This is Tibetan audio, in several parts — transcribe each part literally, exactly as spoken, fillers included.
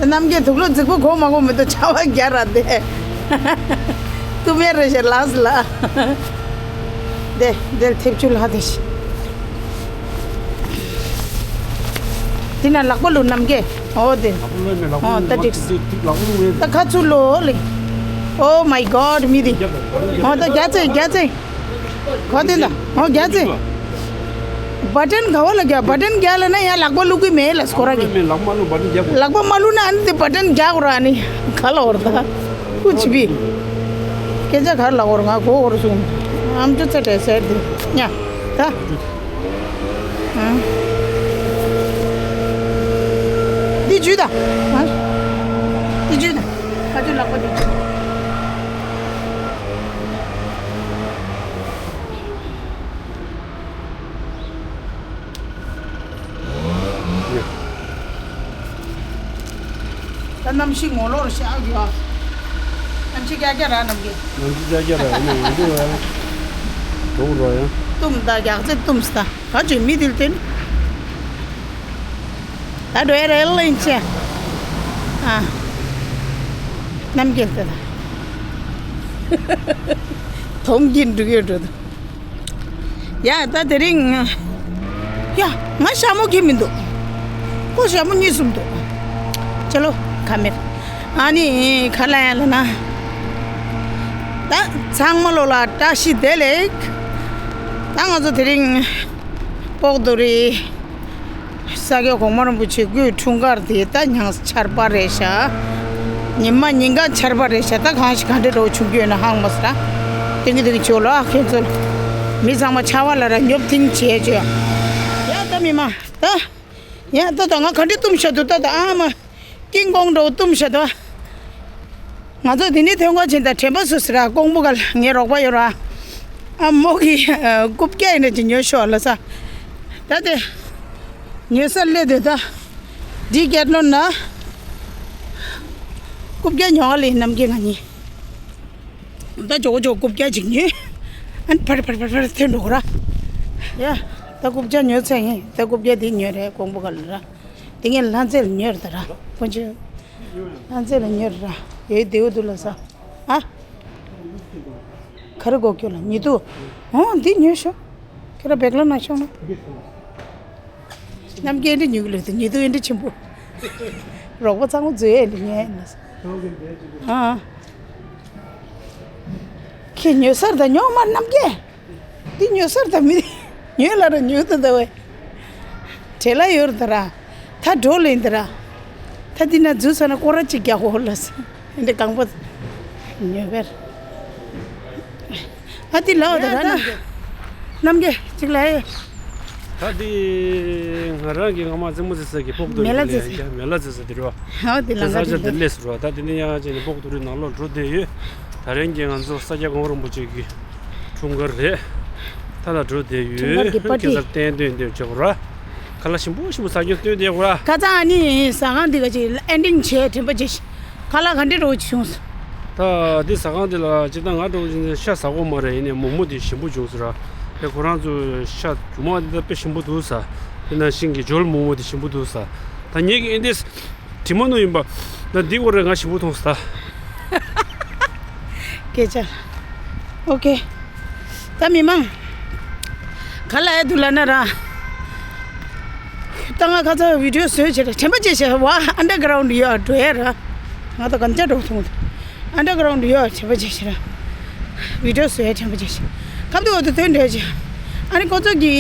རྣམ་རྒྱལ་དུག་ལོག་རྫིག་པོ་གོ་མ་གོ་མི་འདུག་ཆར་པ་རྒྱག་ར་དེ། ཏུ་མེ་རེ་ཞེ་ལགས་ལ། དེ་དེར་ཐེབས་ཆུ་ལ་དེ་ཤི། དེ་ན་ལག་པ་ལུ་རྣམ་རྒྱལ། ཨོ་དེ། ཨོ་ད་འགྲིགས། ད་ཁ་ཚུ་ལོ་ལེ། Oh my God མི་དེ། ཨོ་ད་རྒྱ་ཚེ་རྒྱ་ཚེ། གོ་དེ་ད། ཨོ་རྒྱ་ཚེ། བ་ཊན་ག་བ་ལ་རྒྱ། བ་ཊན་རྒྱ་ལ་ན་ཡང་ལག་པ་བླུག་གི་མེད་ལ་སྐོར་ར་གི། མེད་ལག་མ་བླུག་བ་ཊན་རྒྱ་དགོས། ལག་པ་མ་བླུག་ན་ཨ་ནི་དེ་བ་ཊན་རྒྱག་དགོས་ར། ཨ་ནི་ག་ལ་འོར་ད། ཀུ་ཆི་བི། སྐད་ཆ་ག་ལ་འོར་ང་གོ་འོར་སོང་། ཨམ་ཅོ་ཚ་དྲེ་ཟེར་དེ་ཉ། ད། ཨ། འདི་ཇུས་ད། ཨ། འདི་ཇུས་ད། ཁ་ཆུ་ལག་པ་འདི་ཇུས། ད་གནམ་གཤིས་ངོ་ལོག་ཤག་ཡོད། གནམ་གཤིས་རྒྱག་རྒྱག་ར་རྣམ་རྒྱལ། གནམ་གཤིས་རྒྱག་རྒྱག་ར་ཡིན་ན་ང་ཚོ་ཡང་འགྲོ་རོགས་ཡང་། གཏུམ་ད་རྒྱག་རྩེ་གཏུམ་སི་ད་ག་ཅོད་མི་དིལ་དེ་ནི། ད་འགྲོ་ཡ་རེད་ལེན་ཆེ། ཨ། རྣམ་རྒྱལ་དེ་ད། དོང་གིན་འགྲོ་ཡོད་འགྲོ་ད། ཡ་ད་དེ་རིང་། ཡ་ང་ཞྭ་མོ་གི་མི་འདུག་ཁོ་ཞྭ་མོ་གཉིས་གསུམ་འདུག་ཅ་ལོ་ཁ་མེར། ཨ་ནི་ག་ལ་ཡ་ལ་ན། ད་ཚང་མ་ལོ་ལ་བཀྲ་ཤིས་བདེ་ལེགས། ད་ང་ཚོ་དེ་རིང་སྤོག་རྡོ་རི། ས་སྐྱ་གོང་མ་རིན་པོ་ཆེ་སྐུའི་འཁྲུངས་སྐར་དེ་ད་ཉང་ཆར་པ་རེད་ཤག་ཉི་མ་ཉིན་གང་ཆར་པ་རེད་ཤག་ད་གང་ཞིག་ག་འདྲ་འགྲོ་བྱུང་རྒྱུ་ཡོད་ན་ཧང་མ་སི་ར། ཏིང་གི་ཏིང་གི་ཆོ་ལོ་ཨ་ཁྱོད་ཚོ། མི་ཚང་མ་ཆར་པ་ལ་ར་ཉོབ་ཐིང་བྱེད་ཆོ། ཡ་ད་མི་མ་ད། ཡ་ད་ད་ང་ག་འདྲ་བཏུམ་ཤ་འདུག་ད་ད་ཨ་མ། ཀིང་ཀོང་འགྲོ་བཏུམ་ཤ་འདུག་ང་ཚོ་དེ་ནས་ཐོན་ཁ་ཕྱིན་ད་དྲན་པ་སུ་སི་ར་ཀོང་པོ་ག་ལ་ངའི་རོགས་པ་ཡོད་ར། ཨ་མོ་གི་རྐུབ་བཀྱག་ཡིན་ན་ཅི་ཉོ་ཤོག་ལ་ས། ད་དེ། ཉོ་ས་སླེབས་དེ་ད། འདི་སྐད་ནོར་ན། རྐུབ་བཀྱག་ཉོ་ག་ལ་ཡིན་ནམ་གྱི་ང་གཉིས། ད་ཇོ་ཇོ་རྐུབ་བཀྱག་ཅིག་ཉོས། ཨན་ཕར་ཕར་ཕར་ཕར་ཐོན་འགྲོ་གི་ར། ཡ། ད་རྐུབ་བཀྱག་ཉོས་ཚར་ཡིན་ད་རྐུབ་བཀྱག་དེ་ཉོས་རེད་ཀོང་པོ་ག་ལ་ར། དེ་ངས་ལྷ་མཛེས་ལ་ཉོས་རེད་ད་ར། ཀོང་ཅི། ལྷ་མཛེས་ལ་ཉོས་རེད་ར། ཡོད་དེའུ་དུ་ལ་ས། ཨ། ག་རེ་གོ་ཁྱོད་ལ་ཉི་དུ། ཨོ་འདི་ཉོས་ཤོག་ཁྱོད་ར་བེག་ལ་ན་ཤོག་ན། རྣམ་རྒྱལ་འདི་ཉུག་ལོས་དུ་ཉི་དུ་འདི་ཆེན་པོ། རོགས་པ་ཚང་མ་འཛུལ་ཡས་འདི་ཉན་ཡིན་ན། ཨ། ཁྱེད་ཉོས་སར་ད་ཉོ་མ་རྣམ་རྒྱལ། འདི་ཉོ་སར་ད་མི། ཉོས་ལ་ར་ཉོས་ད་ད་བས། བྲེལ་ལ་ཡོད་ད་ར། ད་འགྲོ་ལེན་ད་ར། ད་འདི་ན་འཛུལ་ས་ན་སྐོར་ར་གཅིག་རྒྱག་ཧོ་ལ་ས། འདི་གང་པོ། ཉོས་བེར། ཨ་ཏི་ལའོ་ད་ར་ན། རྣམ་རྒྱལ་གཅིག་ལ་ཨེ། ད་འདི་ང་རང་གི་ང་མ་རྩེད་མོ་རྩེ་ས་གི་སྤོག་རྡོ་རི་མེ་ལ་རྩེ་ས། མེ་ལ་རྩེ་ས་དེ་རེད་བ། ཨོ་དེ་ལ་ས་ཆ་དེ་ལས་སུ་རེད་བ། ད་དེ་ནས་ཡང་ཅིག་ནས་སྤོག་རྡོ་རི་ནང་ལོགས་འགྲོ་བསྡད་ཡོད། ད་རིང་གི་ང་ཚོ་ས་སྐྱ་གོང་རིན་པོ་ཆེ་གི་འཁྲུངས་སྐར་རེད། ད་ལ་འགྲོ་བསྡད་ཡོད། འཁྲུངས་སྐར་གྱི་པར་ཊི། ཁ་སང་བསྟན་དོན་དོན་བྱེད་དགོས་ར། ཁ་ལག་ཞིམ་པོ་ཞིམ་པོ་ཟ་རྒྱུ་སྟོན་བསྡད་དགོས་ར། ཁ་སང་ཨ་ནི་ཟ་ཁང་འདི་ག་ཅིག་ཨེན་ཌིང་བྱས་དྲན་པ་བྱས་ཤིག་ཁ་ལག་ག་འདྲ་འགྲོ་བྱུང་སོང་། ད་འདི་ཟ་ཁང་འདི་ལ་སྤྱིར་བཏང་ང་འགྲོ་བཞིན་ཤ་ཟ་གོ་མ་རེད། ཡིན་ནའི་མོག་མོག་འདི་ཞིམ་པོ་བྱུང་སོང་ར། དེ་ཁོ་རང་ཚོ་ཤ་རྒྱུ་མ་འདི་ད་དཔེ་ཞིམ་པོ་འདུག་ཟ། དེ་ནང་བཞིན་གྱི་ཇོལ་མོག་མོག་འདི་ཞིམ་པོ་འདུག་ཟ། ད་ངེད་ཀྱི་ཨེ་འདིས་དྲི་མ་ནོ་ཡིན་པ། ད་འདི་སྐོར་རེ་ང་ཞིམ་པོ་མཐོང་ཟ། སྐད་ཆ། ཨོ་ཁེ། ད་མི་མང་། ག་ལ་ཡ་འདུག་ལ་ན་ར། ད་ང་ཁ་ཚ་བི་ཌིའོ་བཟོས་བྱས་ར་དྲན་པ་བྱས་བྱས་བ་ཨན་ཌར་གྷ་རའུན་ཌི་ཡོད་འགྲོ་ཡ་ར། ང་ད་གམ་ཅ་འགྲོ་ཐུང་། ཨན་ཌར་གྷ་རའུན་ཌི་ཡོད་དྲན་པ་བྱས་བྱས་ར། བི་ཌིའོ་བཟོས་ཡ་དྲན་པ་བྱས་བྱས། ཁབ་ཏུ་འོ་དུ་ཐོན་འདྲ་བྱས། ཨ་ནི་ཁོ་ཚོ་གི་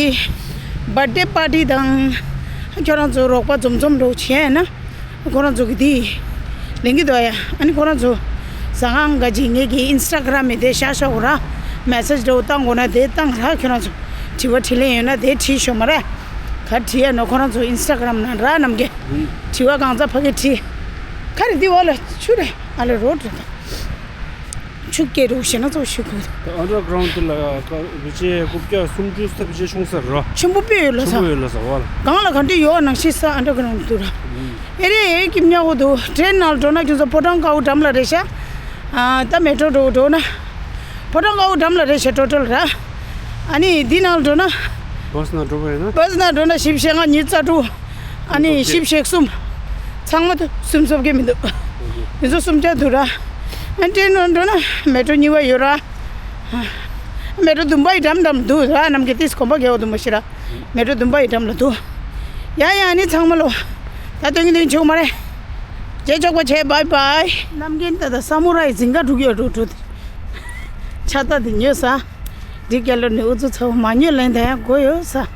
བར་ཌེ་པར་ཊི་དང་། ཁྱོད་རང་ཚོ་རོགས་པ་འཛོམས་འཛོམས་འགྲོ་བྱས་ན། ཁོ་རང་ཚོ་གི་དེ་ལེན་གི་འདུག་ཡ། ཨ་ནི་ཁོ་རང་ཚོ་ཟ་ཁང་ག་ཅིག་ངེད་ཀྱི་ཨིན་སི་ཊ་གྷ་རམ་མི་དེ་ཤ་ཤོག་ར། མེ་སེཇ་འདྲ་བོ་བཏང་དགོས་ན་དེ་བཏང་ར། ཁྱོད་རང་ཚོ་དྲི་བ་དྲིས་ལན་ཡོད་ན་དེ་དྲིས་ཤོག་མ་ར། ག་དྲིས་ཡ་ནོ་ཁོ་རང་ཚོ་ཨིན་སི་ཊ་གྷ་རམ་ནང་ར་རྣམ་རྒྱལ། དྲི་བ་གང་ཚ་ཕ་གི་དྲིས། ཁ་རེ་འདི་འོག་ལ་ཆུ་རེ་ཨ་ལེ་རོ་དྲ་དང་། ཆུ་སྐྱེས་རུ་ཞེ་ན་ཚོ་ཞུ་དགོས། ཨན་ཌར་གྷ་རའུན་ཌི་ལ་བི་ཅེ་རྐུབ་བཀྱག་སུམ་ཅུ་ས་བི་ཅེ་ཆུང་ས་ར། ཆེན་པོ་དཔེ་ཡོད་ལ་ས། ཆེན་པོ་ཡོད་ལ་ས་བ་ལ། གང་ལ་ག་འདྲ་ཡོད་ནང་ཤི་ས་ཨན་ཌར་གྷ་རའུན་ཌི་འདུག་ར། ཨེ་རེ་ཨེ་ཀིམ་ཉག་འོ་དུ་ཏྲེན་ནང་འགྲོ་ན་ཁྱོད་ཚོ་ཕོ་བྲང་དཀར་པོ་འགྲམ་ལ་རེད་ཤག་ཨ་ད་མེ་ཊྲོ་འགྲོ་འགྲོ་ན། ཕོ་བྲང་དཀར་པོ་འགྲམ་ལ་རེད་ཤག་ཊོ་ཊལ་ར། ཨ་ནི་འདི་ནང་འགྲོ་ན། བྷ་སི་ནང་འགྲོ་བ་ཡིན་ན། བྷ་སི་ནང་འགྲོ་ན་བཞི་བཅུ་ཞེ་ལྔ་ཉི་ཤུ་རྩ་དྲུག་ཨ་ནི་བཞི་བཅུ་ཞེ་གསུམ། ཚང་མ་དུ་སུམ་སོབ་ཀྱི་མི་འདུག་མི་ཚོ་སུམ་ཆ་འདུག་ར། ཨ་ཏྲེན་ནང་འགྲོ་ན་མེ་ཊོ་གཉིས་པ་ཡོད་ར། མེ་ཊོ་བདུན་པ་ཡི་འགྲམ་འགྲམ་འདུག་ར། ནམ་གྱི་ཏིས་གོམ་པ་རྒྱལ་བ་བདུན་པ་ཤི་ར། མེ་ཊོ་བདུན་པ་ཡི་འགྲམ་ལ་འདུག་ཡ་ཡ་ནི་ཚང་མ་ལོ། ད་སྟོན་གྱི་དོན་ཆོག་མ་རེད། རྗེས་ཆོག་པ་བྱས། བཱའི་བཱའི། ནམ་རྒྱུན་ད་ད་ས་མུ་རའི་འཛིན་ག་འགྲུག་ཡོད་འགྲོ་འགྲོ། ཆ་ད་དེ་ཉོས་ས། འདི་ག་ལོ་ནི་ཨུ་ཚུགས་ཚ་བོ་མ་ཉོས་ལན་ད་ཡང་དགོས་ཡོད་ས།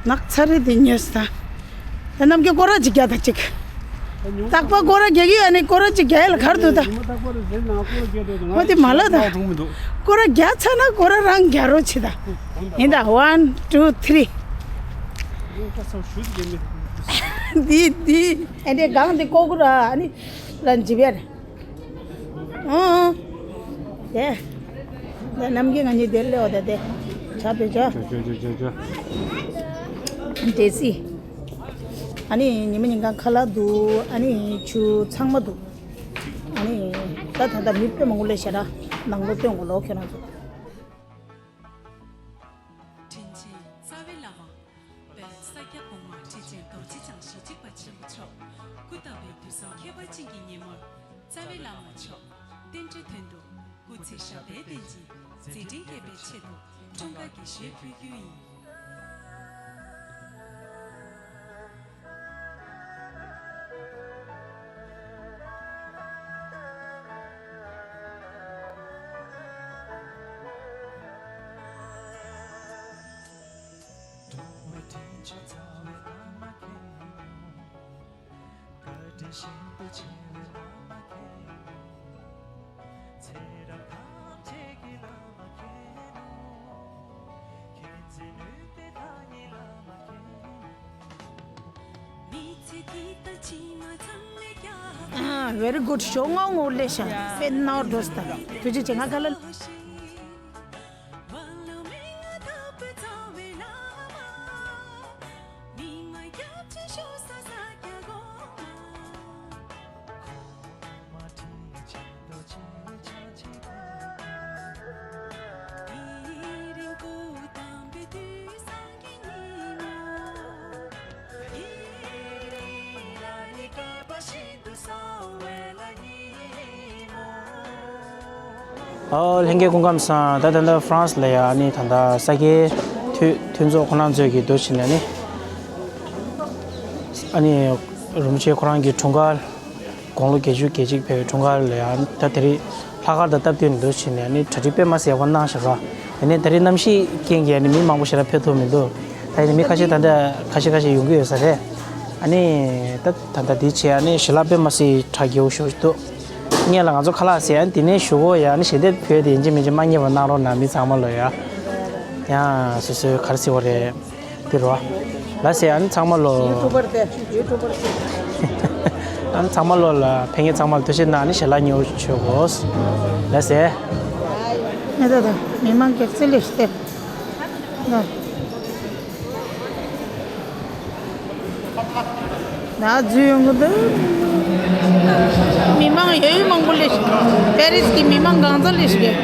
ནག་ཚ་རེད་དེ་ཉོས་ས། ད་ནམ་རྒྱུན་སྐོར་ར་ཅིག་རྒྱག་ད་ཅིག་རྟག་པར་སྐོར་ར་རྒྱག་གི་ཡོད་ནི་སྐོར་ར་ཅིག་རྒྱག་ཡ་ལ་གར་འདུག་ད། འོ་དེ་མ་ལ་ད། སྐོར་ར་རྒྱག་ཚར་ན་སྐོར་ར་རང་རྒྱག་རོགས་བྱེད་ད། ཡིན་ད། One, two, three. འདི་འདི་ཨེ་འདྲའི་སྒང་འདི་ཀོ་ཀུ་ར་ཨ་ནི་ལ་འཇིབ་ཡ་རེད། ཨང་། དེ། དེ་ནམ་རྒྱུན་ང་གཉིས་དེར་སླེབས་འོ་དེ་དེ། ཇ་བོད་ཇ། ཇ་ཇ་ཇ་ཇ། འདྲེ་སི། ཨ་ནི་ཉི་མ་ཉིན་གང་ཁ་ལག་འདུག་ཨ་ནི་ཆུ་ཚང་མ་འདུག་ཨ་ནི་ད་ད་ལྟ་མི་དཔེ་མང་པོ་སླེབས་ཤག་ར། ནང་ལོགས་སྟོན་དགོས་ལོ་ཁྱོད་རང་ཚོ། དྲིན་ཆེན་རྩ་བའི་བླ་མ། བོད་ས་སྐྱ་གོང་མ་ཁྲི་ཆེན་རྡོ་རྗེ་འཆང་ཞི་བྱེད་པ་ཆེན་པོ་མཆོག་སྐུ་བལྟམས་པའི་དུས་གསུམ་ཁྱད་པར་ཅན་གྱི་ཉིན་མོར། རྩ་བའི་བླ་མ་མཆོག་རྟེན་འབྲེལ་དོན་དུ་སྐུ་ཚེ་ཞབས་པད་བརྟན་ཅིང་མཛད་འཕྲིན་རྒྱས་པའི་ཆེད་དུ་འཁྲུངས་སྐར་གྱི་ཞལ་ཕུལ་རྒྱུ་ཡིན། ཨ། very good. ཞོགས་ངོ་ངོ་ལེ་ཤ་དཔེ་ནོར་འགྲོ་སྟ། ཐུགས་རྗེ་ཆེ། ང་ག་ལ། ཨོ། ལྷན་རྒྱས་སྐུ་ཁམས་བཟང་། ད་ད་ལྟ་ཧྥ་རན་སི་ལ་ཡ་ཨ་ནི་ད་ལྟ་ས་སྐྱའི་མཐུན་མཐུན་ཚོགས་ཁོ་རང་ཚོས་ཀྱི་འདུ་བྱས་ནས་ནི་ཨ་ནི་རིན་པོ་ཆེ་ཁོ་རང་གི་འཁྲུངས་སྐར། དགུང་ལོ་བརྒྱད་ཅུ་གྱ་གཅིག་ཕེབས་པའི་འཁྲུངས་སྐར་ལ་ཡང་ད་དེ་རིང་ལྷག་དཀར་དང་སྟབས་བསྟུན་འདུག་བྱས་ནས་ནི་གྲ་སྒྲིག་དཔེ་མ་སྲིད་ཡག་པོ་གནང་བཞག་ར། དེ་ནས་དེ་རིང་གནམ་གཤིས་རྐྱེན་གྱིས་ནི་མི་མང་པོ་ཞེ་དྲག་ཕེབས་ཐུབ་མི་འདུག་ད་ཡིན་ནི་མི་ཁ་ཤས་ད་ལྟ་ཁ་ཤས་ཁ་ཤས་ཡོང་གི་ཡོད་ས་རེད། ཨ་ནི་ད་ད་ལྟ་འདི་བྱས་ཨ་ནི་ཞལ་ལག་དཔེ་མ་སྲིད་གྲ་རྒྱས་པོ་ཞེ་པོ་ཅིག་འདུག་སྔོན་ལ་ང་ཚོ་ཁ་ལག་ཟས་ཨ་ནི་དེ་ནས་ཞུ་གོ་ཡ་ཨ་ནི་ཞལ་འདེབས་ཕུལ་དེ་ཡིན་གཅིག་མིན་གཅིག་མ་བསྙེལ་བ་གནང་རོགས་གནང་། མི་ཚང་མ་ལོ་ཡ། ཡང་སོ་སོའི་ག་རེ་ཟེར་བ་རེད། དེ་རོ། ལ་སེ་ཨ་ནི་ཚང་མ་ལོ། ཡུ་ཊུབ་པར་དེ་ཡུ་ཊུབ་པར་དེ། ཨ་ནི་ཚང་མ་ལོ་ལ་ཕན་ངེད་ཚང་མ་ལ་ཐུགས་ཆེ་གནང་ནི་ཞལ་ལག་ཉོ་ཆོག་གོ། ལ་སེ། ཨེ་ད་ད་མི་མང་གེགས་སེལ་ལས་ཤི་སྟེ། ད་འཛུལ་ཡོང་གི་འདུག་མི་མང་ཡོད་ཡོད་མང་པོ་ལས་ཤི། པེ་རིས་ཀྱི་མི་མང་གང་ཚ་ལས་ཤི་གེ།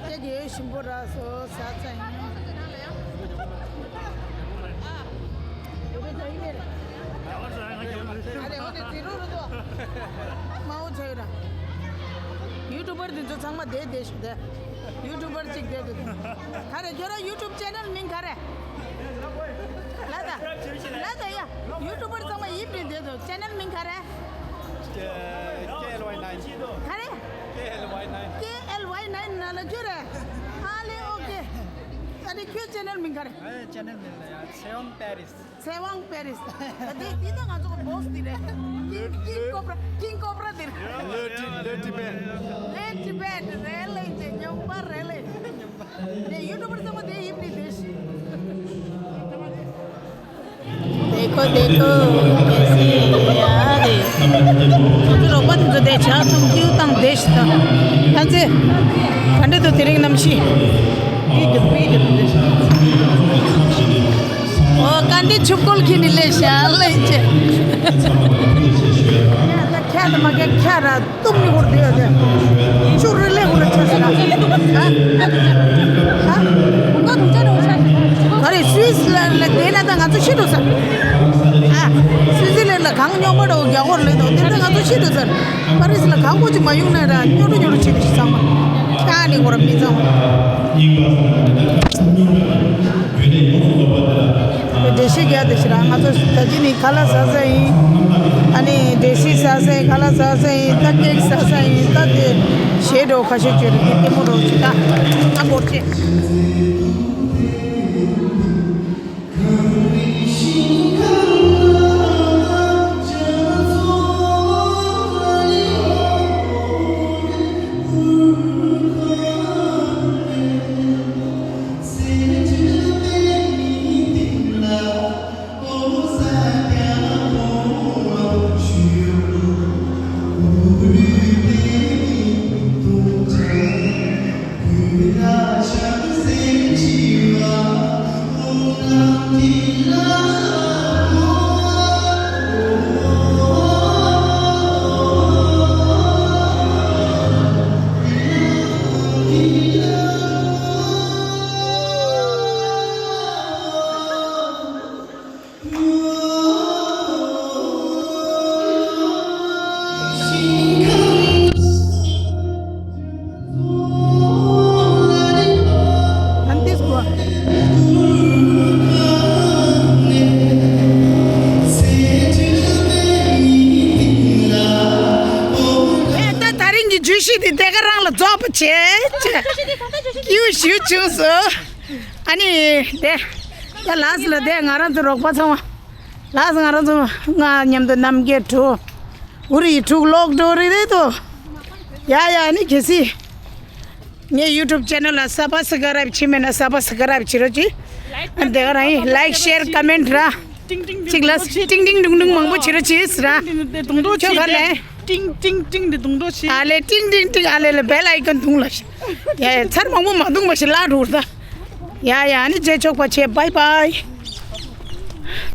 དེ་གི་ཞིམ་པོ་ར་སོ་ས་ཚ་ཡིན། ཨ་རེ་འོ་དེ་དེ་རུ་རུ་དོ། མ་འོ་ཚོད་ར། ཡུ་ཊུབ་པར་དེ་ཚོ་ཚང་མ་བསྡད་བསྡད་ཤོག་དེ། ཡུ་ཊུབ་པར་གཅིག་བསྡད་དེ། ག་རེ་ཁྱོད་རང་ཡུ་ཊུབ་ཅེ་ནལ་མིང་ག་རེ། ལ་ད། ལ་ད་ཡ། ཡུ་ཊུབ་པར་ཚང་མ་ཡིབ་ནས་བསྡད་དོ། ཅེ་ནལ་མིང་ག་རེ། K L Y nine. ག་རེ། K L Y nine. K L Y nine ནང་ལ་ཁྱོད་རེད། ཨ་ལེ་ཨོ་ཀེ། ཨ་ནི་ཁྱོད་ཅེ་ནལ་མིང་ག་རེ། ཨ་ཅེ་ནལ་མིང་ལ་ཡ་ཚེ་དབང་པེ་རིས། ཚེ་དབང་པེ་རིས། ད་དེ་དེ་ད་ང་ཚོ་གི་བོ་སི་དེ་རེད། ཀིང་ཀིང་ཀོབ་ར་ཀིང་ཀོབ་ར་དེ་རེད། ལེ་ཊི་ལེ་ཊི་བེ། ལེ་ཊི་བེ་རེད་ལེ་ཅེ་ཉམས་པ་རེད་ལེ། རེད་ཡུ་ཊུབ་པར་ཚང་མ་དེ་ཡིབ་ནས་བསྡད་ཤག देखो देखो कैसे आ गए। ཁོ་ཚོ་རོགས་པ་དེ་ཚོ་དེ་ཇ་འཐུང་རྒྱུ་དང་བསྡད་ཤག་ད། ཨ་ཙི། ག་འདྲ་འདུག་དེ་རིང་གནམ་གཤིས། ཨོ་ག་འདི་ཆུ་བསྐོལ་གྱི་ནི་ལས་ཤ་ལས་ཅེ། ཡ་ད་ཁྱ་ད་མ་ཁྱ་ཁྱ་ར། ཏུམ་ནི་ཧོར་དེ་ཡོད་དེ། ཆུ་རི་ལེ་ཧོར་ཆ་ཤི་ན། ཧ། ཧ། ག་རེ་སུད་སི་ལ་ལ་དེ་ན་ད་ང་ཚོ་ཤི་འགྲོ་ས། ཧ། སུད་སི་ལན་ལ་གང་ཉོག་མ་འགྲོ་རྒྱ་ཧོར་ལེ་དོ་དེ་ད་ང་ཚོ་ཤི་འགྲོ་ས། པ་རི་སི་ལ་གང་གོ་ཅི་མ་ཡོང་ན་ར་ཉོ་འགྲོ་ཉོ་འགྲོ་བྱེད་དུ་ཤི་ཚང་མ། ཁྱ་ནི་ཧོར་མི་ཚང་མ། འགྲེལ་བཤད་རྒྱག་དེ་ཞིག་ར་ང་ཚོ་ད་ཅི་ནི་ཁ་ལག་ཟ་ས་ཡིན། ཨ་ནི་འབྲས་སིལ་ཟ་ས་ཡིན། ཁ་ལག་ཟ་ས་ཡིན། ད་ཀེག་ཟ་ས་ཡིན། ད་དེ་ཞེ་འགྲོ་ཁ་ཤས་བཅོས་རེད། དེ་ལྟད་མོ་རོགས་ཅིག་ད་ད་འགོར་ཅེ། ད་དེ་རིང་གི་བརྗོད་གཞི་དེ་དེ་ག་རང་ལ་རྫོགས་པ་བྱས། ཡུ་ཞུ་བྱུང་སོང་། ཨ་ནི་དེ། ད་ལགས་ལ་དེ་ང་རང་ཚོ་རོགས་པ་ཚང་མ། ལགས་ང་རང་ཚོ་ང་མཉམ་དུ་རྣམ་རྒྱལ་དྲུག་འུ་རི་དྲུག་ལོག་འགྲོ་རི་རེད་དོ། ཡ་ཡ་ཨ་ནི་གལ་སྲིད། ངའི་ཡུ་ཊུབ་ཅེ་ནལ་ལ་སབ་སི་ཀ་རབ་བྱེད་མེད་ན་སབ་སི་ཀ་རབ་བྱེད་རོགས་གྱིས། ཨ་དེ་ག་རང་ཡིན། ལའིག་ཤེར་ཀ་མེན་ཊི་ར། གཅིག་ལ་ཏིང་ཏིང་ཏུང་ཏུང་མང་པོ་བྱེད་རོགས་གྱིས་ར། ཁྱོད་ག་ལས། ཏིང་ཏིང་ཏིང་འདི་རྡུང་རྡོག་ཆེ། ཨ་ལེ་ཏིང་ཏིང་ཏིང་ཨ་ལེ་ལེ་བེལ་ཨའི་ཀོན་རྡུང་ལ་ཤི། ཡ་ཡ་ཚར་མང་པོ་མ་རྡུང་བ་ཞིག་ལ་འགྲོ་ད། ཡ་ཡ་ཨ་ནི་རྗེས་ཆོག་པ་བྱེད། བྷའི་བྷའི།